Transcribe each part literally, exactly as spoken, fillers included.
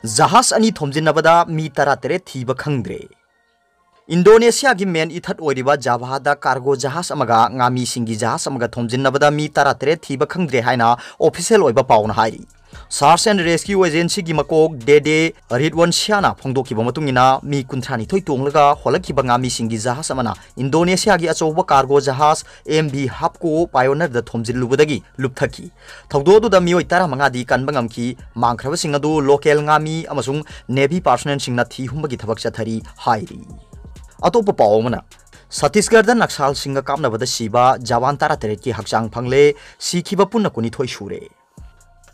ꯖꯍꯥꯖ ꯑꯅꯤ ꯊꯣꯝꯖꯤꯟꯅꯕꯗ ꯃꯤ ꯇꯔꯥꯇꯔꯦꯠ ꯊꯤꯕ ꯈꯪꯗ꯭ꯔꯦ꯫ ꯏꯟꯗꯣꯅꯦꯁꯤꯌꯥꯒꯤ ꯃꯦꯟ ꯏꯊꯠ ꯑꯣꯏꯔꯤꯕ ꯖꯥꯚꯥꯗ ꯀꯥꯔꯒꯣ ꯖꯍꯥꯖ ꯑꯃꯒ ꯉꯥꯃꯤꯁꯤꯡꯒꯤ ꯖꯍꯥꯖ ꯑꯃꯒ ꯊꯣꯝꯖꯤꯟꯅꯕꯗ ꯃꯤ ꯇꯔꯥꯇꯔꯦꯠ ꯊꯤꯕ ꯈꯪꯗ꯭ꯔꯦ ꯍꯥꯏꯅ ꯑꯣꯐꯤꯁꯤꯌꯦꯜ ꯑꯣꯏꯕ ꯄꯥꯎꯅ ꯍꯥꯏꯔꯤ꯫ Search and Rescue Agencyꯒꯤ ꯃꯀꯣꯛ ꯗꯦꯗꯦ ꯔꯤꯗꯋꯟꯁꯤꯌꯥꯅ ꯐꯣꯡꯗꯣꯛꯈꯤꯕ ꯃꯇꯨꯡ ꯏꯟꯅ, ꯃꯤ ꯀꯨꯟꯊ꯭ꯔꯥꯅꯤꯊꯣꯏ ꯇꯣꯡꯂꯒ ꯍꯣꯜꯂꯛꯈꯤꯕ ꯉꯥꯃꯤꯁꯤꯡꯒꯤ ꯖꯍꯥꯖ ꯑꯃꯅ ꯏꯟꯗꯣꯅꯦꯁꯤꯌꯥꯒꯤ ꯑꯆꯧꯕ ꯀꯥꯔꯒꯣ ꯖꯍꯥꯖ ꯑꯦꯝ ꯚꯤ ꯍꯥꯞꯀꯣ ꯄꯥꯏꯑꯣꯅꯔꯗ ꯊꯣꯝꯖꯤꯜꯂꯨꯕꯗꯒꯤ ꯂꯨꯞꯊꯈꯤ꯫ ꯊꯧꯗꯣꯛ ꯑꯗꯨꯗ ꯃꯤꯑꯣꯏ ꯇꯔꯥꯃꯉꯥꯗꯤ ꯀꯟꯕ ꯉꯝꯈꯤ꯫ ꯃꯥꯡꯈ꯭ꯔꯕꯁꯤꯡ ꯑꯗꯨ ꯂꯣꯀꯦꯜ ꯉꯥꯃꯤ ꯑꯃꯁꯨꯡ ꯅꯦꯚꯤ ꯄꯥꯔꯁꯣꯅꯦꯜꯁꯤꯡꯅ ꯊꯤ ꯍꯨꯝꯕꯒꯤ ꯊꯕꯛ ꯆꯠꯊꯔꯤ ꯍꯥꯏꯔꯤ꯫ ꯑꯇꯣꯞꯄ ꯄꯥꯎ ꯑꯃꯅ, ꯁꯠꯇꯤꯁꯒꯔꯗ ꯅꯛꯁꯥꯜꯁꯤꯡꯒ ꯀꯥꯞꯅꯕꯗ ꯁꯤꯕ ꯖꯋꯥꯟ ꯇꯔꯥꯇꯔꯦꯠꯀꯤ ꯍꯛꯆꯥꯡ ꯐꯪꯂꯦ꯫ ꯁꯤꯈꯤꯕ ꯄꯨꯟꯅ ꯀꯨꯟꯅꯤꯊꯣꯏ ꯁꯨꯔꯦ꯫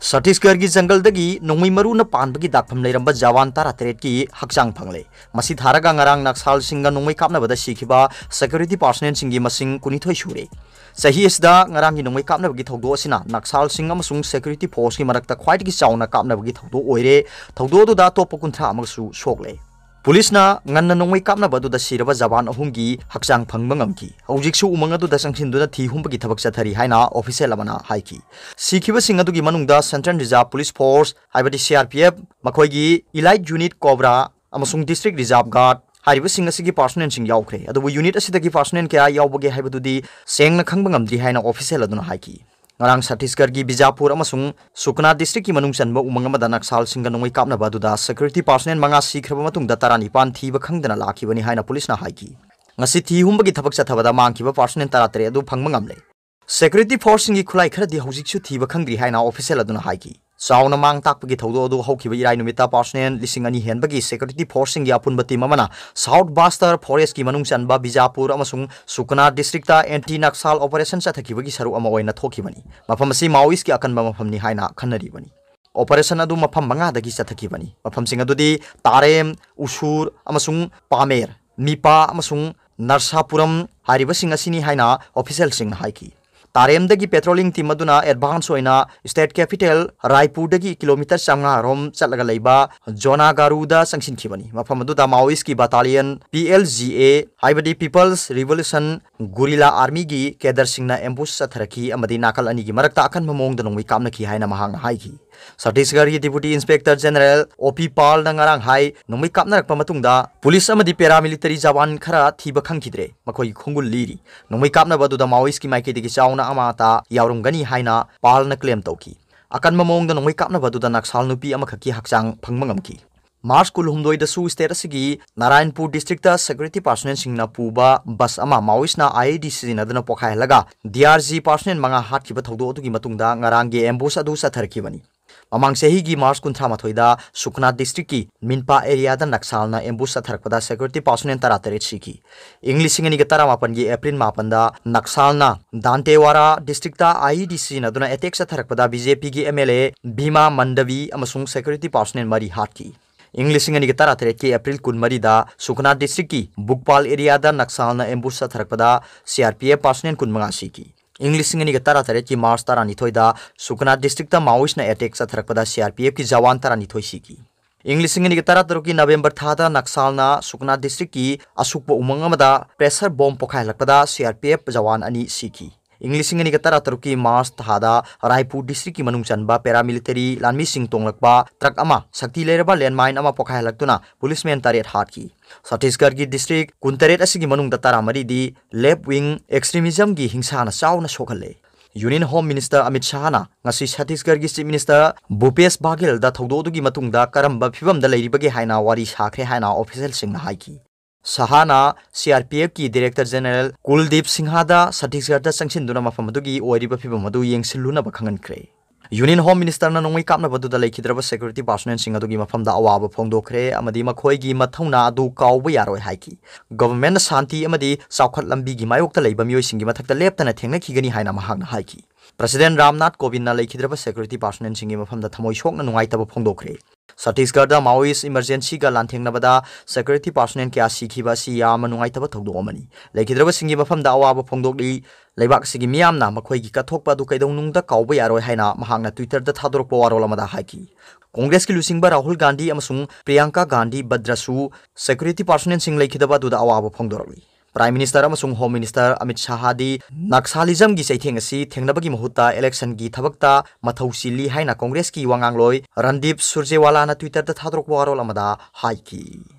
ꯁꯠꯇꯤꯁꯒꯔꯒꯤ ꯖꯪꯒꯜꯗꯒꯤ ꯅꯣꯡꯃꯩ ꯃꯔꯨꯅ ꯄꯥꯟꯕꯒꯤ ꯗꯥꯛꯐꯝ ꯂꯩꯔꯝꯕ ꯖꯋꯥꯟ ꯇꯔꯥꯇꯔꯦꯠꯀꯤ ꯍꯛꯆꯥꯡ ꯐꯪꯂꯦ꯫ ꯃꯁꯤ ꯊꯥꯔꯒ ꯉꯔꯥꯡ ꯅꯛꯁꯥꯜꯁꯤꯡꯒ ꯅꯣꯡꯃꯩ ꯀꯥꯞꯅꯕꯗ ꯁꯤꯈꯤꯕ ꯁꯦꯀ꯭ꯌꯨꯔꯤꯇꯤ ꯄꯥꯔꯁꯣꯅꯦꯜꯁꯤꯡꯒꯤ ꯃꯁꯤꯡ ꯀꯨꯟꯅꯤꯊꯣꯏ ꯁꯨꯔꯦ꯫ ꯆꯍꯤ ꯑꯁꯤꯗ ꯉꯔꯥꯡꯒꯤ ꯅꯣꯡꯃꯩ ꯀꯥꯞꯅꯕꯒꯤ ꯊꯧꯗꯣꯛ ꯑꯁꯤꯅ ꯅꯛꯁꯥꯜꯁꯤꯡ ꯑꯃꯁꯨꯡ ꯁꯦꯀ꯭ꯌꯨꯔꯤꯇꯤ ꯐꯣꯔꯁꯀꯤ ꯃꯔꯛꯇ ꯈ꯭ꯋꯥꯏꯗꯒꯤ ꯆꯥꯎꯅ ꯀꯥꯞꯅꯕꯒꯤ ꯊꯧꯗꯣꯛ ꯑꯣꯏꯔꯦ꯫ ꯊꯧꯗꯣꯛ ꯑꯗꯨꯗ ꯑꯇꯣꯞꯄ ꯀꯨꯟꯊ꯭ꯔꯥ ꯑꯃꯁꯨ ꯁꯣꯛꯂꯦ꯫ ꯄꯨꯂꯤꯁꯅ ꯉꯟꯅ ꯅꯣꯡꯃꯩ ꯀꯥꯞꯅꯕ ꯑꯗꯨꯗ ꯁꯤꯔꯕ ꯖꯋꯥꯟ ꯑꯍꯨꯝꯒꯤ ꯍꯛꯆꯥꯡ ꯐꯪꯕ ꯉꯝꯈꯤ꯫ ꯍꯧꯖꯤꯛꯁꯨ ꯎꯃꯪ ꯑꯗꯨꯗ ꯆꯪꯁꯤꯟꯗꯨꯅ ꯊꯤ ꯍꯨꯝꯕꯒꯤ ꯊꯕꯛ ꯆꯠꯊꯔꯤ ꯍꯥꯏꯅ ꯑꯣꯐꯤꯁꯤꯌꯦꯜ ꯑꯃꯅ ꯍꯥꯏꯈꯤ꯫ ꯁꯤꯈꯤꯕꯁꯤꯡ ꯑꯗꯨꯒꯤ ꯃꯅꯨꯡꯗ Central Reserve Police Force, ꯍꯥꯏꯕꯗꯤ C R P F, ꯃꯈꯣꯏꯒꯤ Elite Unit Cobra ꯑꯃꯁꯨꯡ District Reserve Guard ꯍꯥꯏꯔꯤꯕꯁꯤꯡ ꯑꯁꯤꯒꯤ ꯄꯥꯔꯁꯣꯅꯦꯜꯁꯤꯡ ꯌꯥꯎꯈ꯭ꯔꯦ꯫ ꯑꯗꯨꯕꯨ ꯌꯨꯅꯤꯠ ꯑꯁꯤꯗꯒꯤ ꯄꯥꯔꯁꯣꯅꯦꯜ ꯀꯌꯥ ꯌꯥꯎꯕꯒꯦ ꯍꯥꯏꯕꯗꯨꯗꯤ ꯁꯦꯡꯅ ꯈꯪꯕ ꯉꯝꯗ꯭ꯔꯤ ꯍꯥꯏꯅ ꯑꯣꯐꯤꯁꯤꯌꯦꯜ ꯑꯗꯨꯅ ꯍꯥꯏꯈꯤ꯫ ꯉꯔꯥꯡ ꯁꯠꯇꯤꯁꯒꯔꯒꯤ ꯕꯤꯖꯥꯄꯨꯔ ꯑꯃꯁꯨꯡ ꯁꯨꯀꯅꯥ ꯗꯤꯁꯇ꯭ꯔꯤꯛꯀꯤ ꯃꯅꯨꯡ ꯆꯟꯕ ꯎꯃꯪ ꯑꯃꯗ ꯅꯛꯁꯥꯜꯁꯤꯡꯒ ꯅꯣꯡꯃꯩ ꯀꯥꯞꯅꯕ ꯑꯗꯨꯗ ꯁꯦꯀ꯭ꯌꯨꯔꯤꯇꯤ ꯄꯥꯔꯁꯣꯅꯦꯜ ꯃꯉꯥ ꯁꯤꯈ꯭ꯔꯕ ꯃꯇꯨꯡꯗ ꯇꯔꯥꯅꯤꯄꯥꯟ ꯊꯤꯕ ꯈꯪꯗꯅ ꯂꯥꯛꯈꯤꯕꯅꯤ ꯍꯥꯏꯅ ꯄꯨꯂꯤꯁꯅ ꯍꯥꯏꯈꯤ꯫ ꯉꯁꯤ ꯊꯤ ꯍꯨꯝꯕꯒꯤ ꯊꯕꯛ ꯆꯠꯊꯕꯗ ꯃꯥꯡꯈꯤꯕ ꯄꯥꯔꯁꯣꯅꯦꯜ ꯇꯔꯥꯇꯔꯦꯠ ꯑꯗꯨ ꯐꯪꯕ ꯉꯝꯂꯦ꯫ ꯁꯦꯀ꯭ꯌꯨꯔꯤꯇꯤ ꯐꯣꯔꯁꯁꯤꯡꯒꯤ ꯈꯨꯠꯂꯥꯏ ꯈꯔꯗꯤ ꯍꯧꯖꯤꯛꯁꯨ ꯊꯤꯕ ꯈꯪꯗ꯭ꯔꯤ ꯍꯥꯏꯅ ꯑꯣꯐꯤꯁꯤꯌꯦꯜ ꯑꯗꯨꯅ ꯍꯥꯏꯈꯤ꯫ ꯆꯥꯎꯅ ꯃꯥꯡ ꯇꯥꯛꯄꯒꯤ ꯊꯧꯗꯣꯛ ꯑꯗꯨ ꯍꯧꯈꯤꯕ ꯏꯔꯥꯏ ꯅꯨꯃꯤꯠꯇ ꯄꯥꯔꯁꯣꯅꯦꯜ ꯂꯤꯁꯤꯡ ꯑꯅꯤ ꯍꯦꯟꯕꯒꯤ ꯁꯦꯀ꯭ꯌꯨꯔꯤꯇꯤ ꯐꯣꯔꯁꯁꯤꯡꯒꯤ ꯑꯄꯨꯟꯕ ꯇꯤꯝ ꯑꯃꯅ ꯁꯥꯎꯠ ꯕꯥꯁꯇꯔ ꯐꯣꯔꯦꯁ꯭ꯠꯀꯤ ꯃꯅꯨꯡ ꯆꯟꯕ ꯕꯤꯖꯥꯄꯨꯔ ꯑꯃꯁꯨꯡ ꯁꯨꯀꯅꯥ ꯗꯤꯁꯇ꯭ꯔꯤꯛꯇ ꯑꯦꯟꯇꯤ ꯅꯛꯁꯥꯜ ꯑꯣꯄꯔꯦꯁꯟ ꯆꯠꯊꯈꯤꯕꯒꯤ ꯁꯔꯨꯛ ꯑꯃ ꯑꯣꯏꯅ ꯊꯣꯛꯈꯤꯕꯅꯤ꯫ ꯃꯐꯝ ꯑꯁꯤ ꯃꯥꯑꯣꯏꯁ꯭ꯠꯀꯤ ꯑꯀꯟꯕ ꯃꯐꯝꯅꯤ ꯍꯥꯏꯅ ꯈꯟꯅꯔꯤꯕꯅꯤ꯫ ꯑꯣꯄꯔꯦꯁꯟ ꯑꯗꯨ ꯃꯐꯝ ꯃꯉꯥꯗꯒꯤ ꯆꯠꯊꯈꯤꯕꯅꯤ꯫ ꯃꯐꯝꯁꯤꯡ ꯑꯗꯨꯗꯤ ꯇꯥꯔꯦꯝ, ꯎꯁꯨꯔ ꯑꯃꯁꯨꯡ ꯄꯥꯃꯦꯔ, ꯃꯤꯄꯥ ꯑꯃꯁꯨꯡ ꯅꯔꯁꯥꯄꯨꯔꯝ ꯍꯥꯏꯔꯤꯕꯁꯤꯡ ꯑꯁꯤꯅꯤ ꯍꯥꯏꯅ ꯑꯣꯐꯤꯁꯤꯌꯦꯜꯁꯤꯡꯅ ꯍꯥꯏꯈꯤ꯫ ꯑꯥꯔ ꯑꯦꯝꯗꯒꯤ patrolling team ꯑꯗꯨꯅ advance ꯑꯣꯏꯅ state capital ꯔꯥꯏꯄꯨꯔꯗꯒꯤ kilometre ꯆꯥꯝꯃꯉꯥ ꯔꯣꯝ ꯆꯠꯂꯒ ꯂꯩꯕ ꯖꯣꯅꯥꯒꯥꯔꯨꯗ ꯆꯪꯁꯤꯟꯈꯤꯕꯅꯤ꯫ ꯃꯐꯝ ꯑꯗꯨꯗ Maoist ꯀꯤ battalion P L G A, ꯍꯥꯏꯕꯗꯤ People's Revolution Guerrilla Army ꯒꯤ cadre ꯁꯤꯡꯅ ambush ꯆꯠꯊꯔꯛꯈꯤ ꯑꯃꯗꯤ ꯅꯥꯀꯜ ꯑꯅꯤꯒꯤ ꯃꯔꯛꯇ ꯑꯀꯟꯕ ꯃꯑꯣꯡꯗ ꯅꯣꯡꯃꯩ ꯀꯥꯞꯅꯈꯤ ꯍꯥꯏꯅ ꯃꯍꯥꯛꯅ ꯍꯥꯏꯈꯤ꯫ ꯆꯇꯤꯁꯒꯔꯒꯤ Deputy Inspector General O P Pal ꯅ ꯉꯔꯥꯡ ꯍꯥꯏ, ꯅꯣꯡꯃꯩ ꯀꯥꯞꯅꯔꯛꯄ ꯃꯇꯨꯡꯗ police ꯑꯃꯗꯤ paramilitary ꯖꯋꯥꯟ ꯈꯔ ꯊꯤꯕ ꯈꯪꯈꯤꯗ꯭ꯔꯦ, ꯃꯈꯣꯏꯒꯤ ꯈꯣꯡꯒꯨꯜ ꯂꯤꯔꯤ꯫ ꯅꯣꯡꯃꯩ ꯀꯥꯞꯅꯕ ꯑꯗꯨꯗ Maoist ꯀꯤ ꯃꯥꯏꯀꯩꯗꯒꯤ ꯆꯥꯎꯅ ꯑꯃꯥꯡ ꯑꯇꯥ ꯌꯥꯎꯔꯝꯒꯅꯤ ꯍꯥꯏꯅ Pal ꯅ claim ꯇꯧꯈꯤ꯫ ꯑꯀꯟꯕ ꯃꯑꯣꯡꯗ ꯅꯣꯡꯃꯩ ꯀꯥꯞꯅꯕ ꯑꯗꯨꯗ Naxal ꯅꯨꯄꯤ ꯑꯃꯈꯛꯀꯤ ꯍꯛꯆꯥꯡ ꯐꯪꯕ ꯉꯝꯈꯤ꯫ March ꯀꯨꯟꯍꯨꯝꯗꯣꯏꯗꯁꯨ state ꯑꯁꯤꯒꯤ Narayanpur district ꯇ security personnel ꯁꯤꯡꯅ ꯄꯨꯕ bus ꯑꯃ Maoist ꯅ I E D ꯁꯤꯖꯤꯟꯅꯗꯨꯅ ꯄꯣꯈꯥꯏꯍꯜꯂꯒ D R G personnel ꯃꯉꯥ ꯍꯥꯠꯈꯤꯕ ꯊꯧꯗꯣꯛ ꯑꯗꯨꯒꯤ ꯃꯇꯨꯡꯗ ꯉꯔꯥꯡꯒꯤ ambush ꯑꯗꯨ ꯆꯠꯊꯔꯛꯈꯤꯕꯅꯤ꯫ ꯃꯃꯥꯡ ꯆꯍꯤꯒꯤ March ꯀꯨꯟꯊ꯭ꯔꯥ ꯃꯥꯊꯣꯏꯗ Sukna district ꯀꯤ Minpa area ꯗ Naxal ꯅ ambush ꯆꯠꯊꯔꯛꯄꯗ security personnel ꯇꯔꯥꯇꯔꯦꯠ ꯁꯤꯈꯤ꯫ ꯏꯪ ꯂꯤꯁꯤꯡ ꯑꯅꯤꯒ ꯇꯔꯥꯃꯥꯄꯟꯒꯤ April ꯃꯥꯄꯟꯗ Naxal ꯅ Dantewara district ꯇ I E D ꯁꯤꯖꯤꯟꯅꯗꯨꯅ attack ꯆꯠꯊꯔꯛꯄꯗ B J P ꯒꯤ M L A Bhima Mandavi ꯑꯃꯁꯨꯡ security personnel ꯃꯔꯤ ꯍꯥꯠꯈꯤ꯫ ꯏꯪ ꯂꯤꯁꯤꯡ ꯑꯅꯤꯒ ꯇꯔꯥꯇꯔꯦꯠꯀꯤ April ꯀꯨꯟꯃꯔꯤꯗ Sukna district ꯀꯤ Bukpal area ꯗ Naxal ꯅ ambush ꯆꯠꯊꯔꯛꯄꯗ C R P F personnel ꯀꯨꯟꯃꯉꯥ ꯁꯤꯈꯤ꯫ ꯏꯪ ꯂꯤꯁꯤꯡ ꯑꯅꯤꯒ ꯇꯔꯥꯇꯔꯦꯠꯀꯤ March ꯇꯔꯥꯅꯤꯊꯣꯏꯗ Sukna district ꯇ Maoist ꯅ attack ꯆꯠꯊꯔꯛꯄꯗ C R P F ꯀꯤ ꯖꯋꯥꯟ ꯇꯔꯥꯅꯤꯊꯣꯏ ꯁꯤꯈꯤ꯫ ꯏꯪ ꯂꯤꯁꯤꯡ ꯑꯅꯤꯒ ꯇꯔꯥꯇꯔꯨꯛꯀꯤ November ꯊꯥꯗ Naxal ꯅ Sukna district ꯀꯤ ꯑꯁꯨꯛꯄ ꯎꯃꯪ ꯑꯃꯗ pressure bomb ꯄꯣꯈꯥꯏꯍꯜꯂꯛꯄꯗ C R P F Jawan ꯑꯅꯤ ꯁꯤꯈꯤ꯫ ꯏꯪ ꯂꯤꯁꯤꯡ ꯑꯅꯤꯒ ꯇꯔꯥꯇꯔꯨꯛꯀꯤ March ꯊꯥꯗ Raipur district ꯀꯤ ꯃꯅꯨꯡ ꯆꯟꯕ paramilitary ꯂꯥꯟꯃꯤꯁꯤꯡ ꯇꯣꯡꯂꯛꯄ truck ꯑꯃ ꯁꯛꯇꯤ ꯂꯩꯔꯕ landmine ꯑꯃ ꯄꯣꯈꯥꯏꯍꯜꯂꯛꯇꯨꯅ policemen ꯇꯔꯦꯠ ꯍꯥꯠꯈꯤ꯫ ꯆꯇꯤꯁꯒꯔꯒꯤ district ꯀꯨꯟꯇꯔꯦꯠ ꯑꯁꯤꯒꯤ ꯃꯅꯨꯡꯗ ꯇꯔꯥꯃꯔꯤꯗꯤ left wing extremism ꯒꯤ ꯍꯤꯡꯁꯥꯅ ꯆꯥꯎꯅ ꯁꯣꯛꯍꯜꯂꯦ꯫ Union Home Minister Amit Shah ꯅ ꯉꯁꯤ ꯆꯇꯤꯁꯒꯔꯒꯤ Chief Minister Bhupesh Baghel ꯗ ꯊꯧꯗꯣꯛ ꯑꯗꯨꯒꯤ ꯃꯇꯨꯡꯗ ꯀꯔꯝꯕ ꯐꯤꯚꯝꯗ ꯂꯩꯔꯤꯕꯒꯦ ꯍꯥꯏꯅ ꯋꯥꯔꯤ ꯁꯥꯈ꯭ꯔꯦ ꯍꯥꯏꯅ official ꯁꯤꯡꯅ ꯍꯥꯏꯈꯤ꯫ ꯁꯍꯥꯅ C R P F ꯀꯤ Director General Kuldeep Singha ꯗ ꯆꯇꯤꯁꯒꯔꯗ ꯆꯪꯁꯤꯟꯗꯨꯅ ꯃꯐꯝ ꯑꯗꯨꯒꯤ ꯑꯣꯏꯔꯤꯕ ꯐꯤꯚꯝ ꯑꯗꯨ ꯌꯦꯡꯁꯤꯜꯂꯨꯅꯕ ꯈꯪꯍꯟꯈ꯭ꯔꯦ꯫ Union Home Minister ꯅ ꯅꯣꯡꯃꯩ ꯀꯥꯞꯅꯕꯗꯨꯗ ꯂꯩꯈꯤꯗ꯭ꯔꯕ security personnel ꯁꯤꯡ ꯑꯗꯨꯒꯤ ꯃꯐꯝꯗ ꯑꯋꯥꯕ ꯐꯣꯡꯗꯣꯛꯈ꯭ꯔꯦ ꯑꯃꯗꯤ ꯃꯈꯣꯏꯒꯤ ꯃꯊꯧꯅꯥ ꯑꯗꯨ ꯀꯥꯎꯕ ꯌꯥꯔꯣꯏ ꯍꯥꯏꯈꯤ꯫ Government ꯅ ꯁꯥꯟꯇꯤ ꯑꯃꯗꯤ ꯆꯥꯎꯈꯠ ꯂꯝꯕꯤꯒꯤ ꯃꯥꯌꯣꯛꯇ ꯂꯩꯕ ꯃꯤꯑꯣꯏꯁꯤꯡꯒꯤ ꯃꯊꯛꯇ ꯂꯦꯞꯇꯅ ꯊꯦꯡꯅꯈꯤꯒꯅꯤ ꯍꯥꯏꯅ ꯃꯍꯥꯛꯅ ꯍꯥꯏꯈꯤ꯫ President ꯔꯥꯝꯅꯥꯊ ꯀꯣꯕꯤꯟꯗꯅ ꯂꯩꯈꯤꯗ꯭ꯔꯕ security personnel ꯁꯤꯡꯒꯤ ꯃꯐꯝꯗ ꯊꯃꯣꯏ ꯁꯣꯛꯅ ꯅꯨꯡꯉꯥꯏꯇꯕ ꯐꯣꯡꯗꯣꯛꯈ꯭ꯔꯦ꯫ ꯁꯠꯇꯤꯁꯒꯔꯗ Maoist emergencyꯒ ꯂꯥꯟꯊꯦꯡꯅꯕꯗ security personnel ꯀꯌꯥ ꯁꯤꯈꯤꯕ ꯑꯁꯤ ꯌꯥꯝꯅ ꯅꯨꯡꯉꯥꯏꯇꯕ ꯊꯧꯗꯣꯛ ꯑꯃꯅꯤ꯫ ꯂꯩꯈꯤꯗ꯭ꯔꯕꯁꯤꯡꯒꯤ ꯃꯐꯝꯗ ꯑꯋꯥꯕ ꯐꯣꯡꯗꯣꯛꯂꯤ꯫ ꯂꯩꯕꯥꯛ ꯑꯁꯤꯒꯤ ꯃꯤꯌꯥꯝꯅ ꯃꯈꯣꯏꯒꯤ ꯀꯠꯊꯣꯛꯄ ꯑꯗꯨ ꯀꯩꯗꯧꯅꯨꯡꯗ ꯀꯥꯎꯕ ꯌꯥꯔꯣꯏ ꯍꯥꯏꯅ ꯃꯍꯥꯛꯅ Twitterꯗ ꯊꯥꯗꯣꯔꯛꯄ ꯋꯥꯔꯣꯜ ꯑꯃꯗ ꯍꯥꯏꯈꯤ꯫ ꯀꯣꯡꯒ꯭ꯔꯦꯁꯀꯤ ꯂꯨꯆꯤꯡꯕ ꯔꯥꯍꯨꯜ ꯒꯥꯟꯙꯤ ꯑꯃꯁꯨꯡ ꯄ꯭ꯔꯤꯌꯥꯡꯀꯥ ꯒꯥꯟꯙꯤ ꯚꯗ꯭ꯔꯁꯨ security personnelꯁꯤꯡ ꯂꯩꯈꯤꯗꯕ ꯑꯗꯨꯗ ꯑꯋꯥꯕ ꯐꯣꯡꯗꯣꯔꯛꯂꯤ꯫ Prime Minister ꯑꯃꯁꯨꯡ Home Minister ꯑꯃꯤꯠ ꯁꯥꯍꯗꯤ Naxalismꯒꯤ ꯆꯩꯊꯦꯡ ꯑꯁꯤ ꯊꯦꯡꯅꯕꯒꯤ ꯃꯍꯨꯠꯇ electionꯒꯤ ꯊꯕꯛꯇ ꯃꯊꯧ ꯆꯤꯜꯂꯤ ꯍꯥꯏꯅ ꯀꯣꯡꯒ꯭ꯔꯦꯁꯀꯤ ꯋꯥꯉꯥꯡꯂꯣꯏ ꯔꯟꯗꯤꯞ ꯁꯨꯔꯖꯦꯋꯥꯂꯥꯅ Twitterꯗ ꯊꯥꯗꯣꯔꯛꯄ ꯋꯥꯔꯣꯜ ꯑꯃꯗ ꯍꯥꯏꯈꯤ꯫